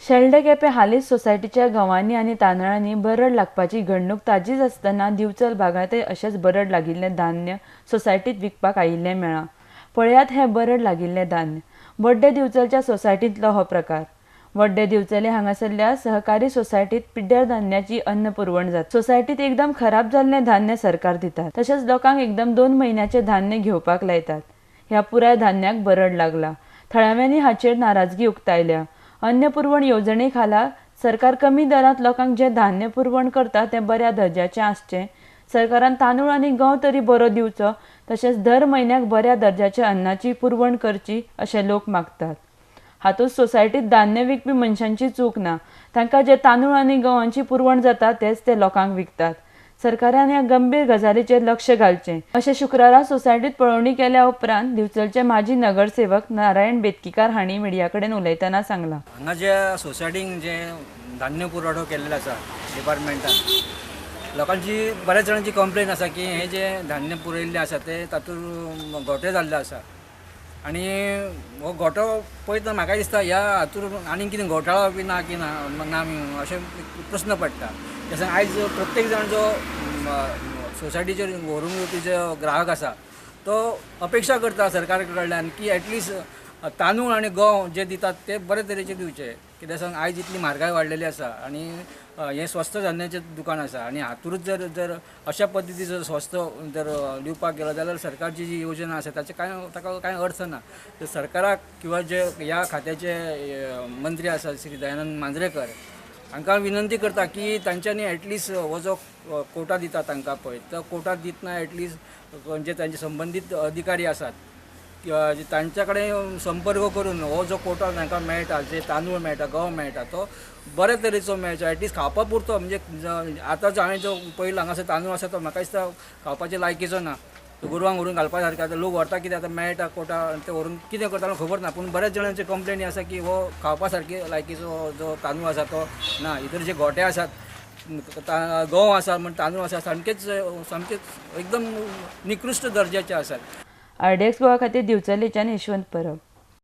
शेल्डें केपें हालींच सोसायटीच्या गंवांनी आनी तांदळांनी बरड लागपाची घडणूक ताजीच आसतना दिवचल भागांतय अशेंच बरड लागिल्लें धान्य सोसायटींत विकपाक आयिल्लें मेळ्ळां. पळयात हें बरड लागिल्लें धान्य. बड्डें दिवचलच्या सोसायटींतलो हो प्रकार. वड्डें दिवचले हांगासरल्या सहकारी सोसायटींत पिड्ड्यार धान्याची अन्न पुरवण जाता. सोसायटींत एकदम खराब जाल्लें धान्य सरकार दितात. तशेंच लोकांक एकदम 2 म्हयन्याचें धान्य घेवपाक लायतात. ह्या पुराय धान्याक बरड लागला. थळाव्यांनी हाचेर नाराजगी उक्तायल्या. अन्न पुरवण येवजणे खाला सरकार कमी दरांत लोकांक जें धान्य पुरवण करता तें बऱ्या दर्जाचें आसचें. सरकारान तांदूळ आनी गंव तरी बरो दिवचो, तशेंच दर म्हयन्याक बऱ्या दर्जाच्या अन्नाची पुरवण करची अशें लोक मागतात. हातूंत सोसायटींत धान्य विकपी मनशांची चूक ना. तांकां जे तांदूळ आनी गंवांची पुरवण जाता तेच ते लोकांक विकतात. सरकारान ह्या गंभीर गजालीचेर लक्ष घालचें अशें शुक्रारा सोसायटींत पळोवणी केल्या उपरांत दिवचलचे माजी नगरसेवक नारायण बेतकीकार हांणी मिडिया कडेन उलयतना सांगलां. हांगा ज्या सोसायटींक जे धान्य पुरवठो केल्लो आसा डिपार्टमेंटान, लोकांची बऱ्याच जाणांची कंप्लेन आसा की हे जे धान्य पुरयल्लें आसा ते तातूंत गोठे जाल्ले आसा आनी हो गोठो पळयतना म्हाका दिसता ह्या हातूंत आनीक कितें घोटाळो बी ना की ना ना अशें प्रस्न पडटा. तशें आयज प्रत्येक जाण जो सोसायटीचेर व्हरून येवपी जो ग्राहक आसा तो अपेक्षा करता सरकारा कडल्यान की एटलिस्ट तांदूळ आनी गंव जे दितात ते बरे तरेचे दिवचे. कित्याक सांग आयज इतली म्हारगाय वाडलेली आसा आनी हें स्वस्त धान्याचें दुकान आसा आनी हातूंत जर जर अशा पद्दतीचो स्वस्त जर दिवपाक गेलो जाल्यार सरकारची जी योजना आसा ताचे कांय ताका कांय अर्थ ना. तर सरकाराक किंवा जे ह्या खात्याचे मंत्री आसा श्री दयानंद मांद्रेकर हांकां विनंती करता की तांच्यांनी एटलिस्ट हो जो कोटा दिता तांकां पळय तो कोटा दितना एटलिस्ट जे तांचे संबंदीत अधिकारी आसात तांच्या कडेन संपर्क करून हो जो कोटा तांकां मेळटा, जे तांदूळ मेळटा, गंव मेळटा तो बरे तरेचो मेळचो, एटलिस्ट खावपा पुरतो. म्हणजे आतां जो हांवें जो पयलो हांगासर तांदूळ आसा तो म्हाका दिसता खावपाचे लायकीचो ना, गोरवांक व्हरून घालपा सारकें. आतां लोक व्हरता कितें आतां मेळटा कोटा ते व्हरून कितें करता खबर ना, पूण बऱ्याच जाणांचे कंप्लेनी आसा की हो खावपा सारकी लायकीचो जो तांदूळ आसा तो ना. इतर जे गोटे आसात, गंव आसा म्हण तांदूळ आसा सामकेच सामकेच एकदम निकृश्ट दर्जाचे आसात. आरडीएक्स गोवा खातीर दिवचलेच्यान यशवंत परब.